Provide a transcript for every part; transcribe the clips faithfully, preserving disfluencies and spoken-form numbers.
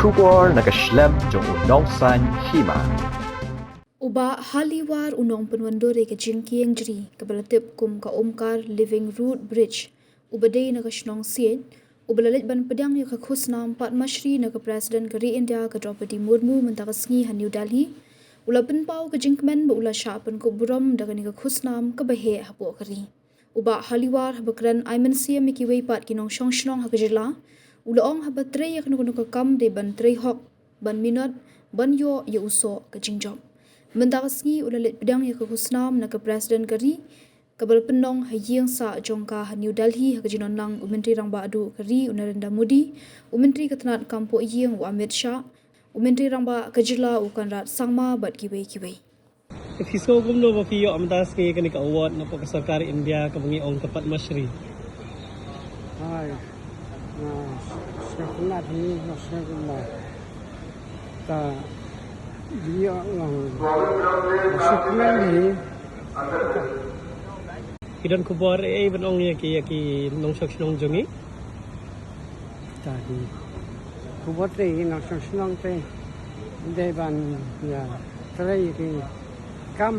Khubor na ka shlem jong u Nongsaiñ Hima. U Bah Haliwar u nongpynwandur ïa ka jingkieng jri kaba la tip kum ka Omkar Living Root Bridge, uba dei na ka shnong Siej, uba la leit ban pdiang ïa ka khusnam Padma Shri na ka President ka ri India ka Droupadi Murmu mynta ka sngi ha New Delhi, u la pynpaw ka jingkmen ba u la shah pynkup burom da kane ka khusnam kaba heh hapoh ka ri. U Bah Haliwar haba kren ai mynsiem ïa kiwei pat ki nongshong shnong ha ka jylla, u la ong haba trei ïa kano kano ka kam dei ban trei hok, ban minot, ban ïoh ïa u soh ka jingjop. Mynta ka sngi u la leit pdiang ïa ka khusnam na ka President ka ri, kaba la pynlong ha ïing sah jong ka ha New Delhi ha ka jingdon lang u Myntri Rangbah Duh ka ri u Narendra Modi, u Myntri ka tnat kam poh ïing u Amit Shah, u Myntri Rangbah ka jylla u Conrad Sangma bad kiwei kiwei. Te phi sngew kumno ba phi ïoh mynta ka sngi kane ka award na ka sorkar India kaba ngi ong ka Padma Shri? Hai, nga sngewtynnat hi, nga sngew kumba ta ïoh, nga sngewtynnat hi. Phi don khubor ei ban ong ïa ki, ïa ki nongshong shnong jong ngi? Ta hi. Khubor te ïa ki nongshong shnong te dei ban ïa trei ïa ki kam,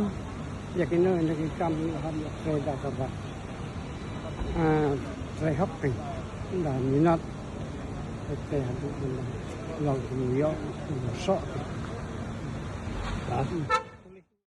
ïa kino kino ki kam ïa hap ïa trei da kaba, ah, trei hok phi da minot. Te haduh ban long kum ïoh kum soh. Ah.